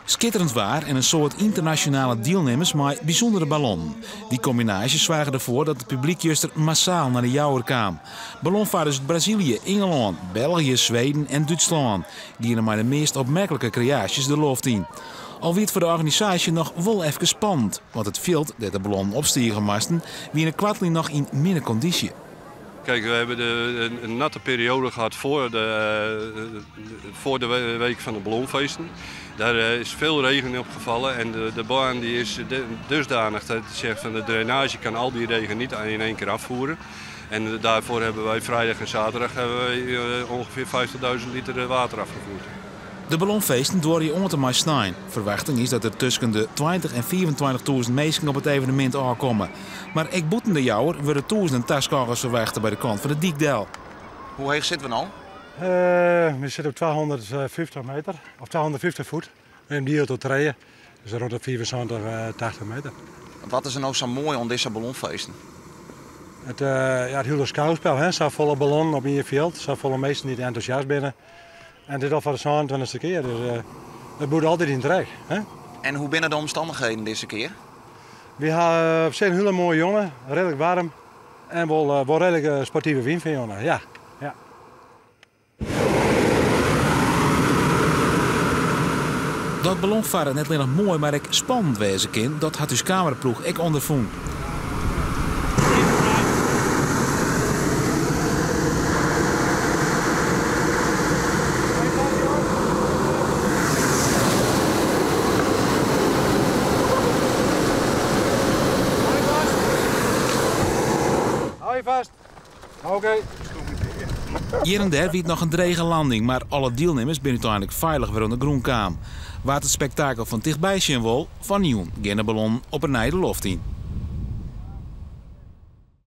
Skitterend waar en in soad ynternasjonale dielnimmers mei bysûndere ballonnen. Dy kombinaasje soarge derfoar dat it publyk juster massaal nei De Jouwer kaam. Ballonfarders út Brazilië, Ingelân, België, Sweden en Dútslân giene mei de meast opmerklike kreaasjes de loft yn. Al wie it foar de organisaasje noch wol efkes spannend, want it fjild dêr't de ballonnen opstige moasten wiene koartlyn noch yn minne kondysje. Kijk, we hebben de, een natte periode gehad voor de week van de ballonfeesten. Daar is veel regen op gevallen en de baan die is dusdanig dat het zegt van de drainage kan al die regen niet in één keer afvoeren. En daarvoor hebben wij vrijdag en zaterdag hebben wij ongeveer 50.000 liter water afgevoerd. De ballonfeesten duorje oant en mei snein. Ferwachting is dat der tusken de 20 en 25.000 minsken op it evenemint ôfkomme. Mar ek bûten De Jouwer wurde tûzenen taskôgers ferwachte by de kant fan de dyk del. Hoe heech sitte we no? We sitte op 250 meter, of 250 voet. En dy tot trije, dus rond de 75, 80 meter. Wat is der no sa moai oan dizze ballonfeesten? Ja, it hiele skouspul, hè? Safolle ballonnen op ien fjild, safolle minsken dy't entûsjast binne. En dit al foar de 27e kear, dus it bliuwt altyd yn trek. Hè? En hoe binne de omstannichheden dizze kear? We ha op sich in hiele moaie jûn, reedlik waarm en wol reedlik sportive wyn fan jûn. Ja. Ja. Dat ballonfarren net allinnich moai, mar ek spannend wêze kin, dat hat ús kameraploech ek ûnderfûn. Hou je vast. Oké. Hjir en dêr wie it noch in drege landing, mar alle dielnimmers binne úteinlik feilich wer oan de grûn kaam. Wa't it spektakel fan tichtby sjen wol, fan jûn gean de ballonnen op 'e nij de loft yn.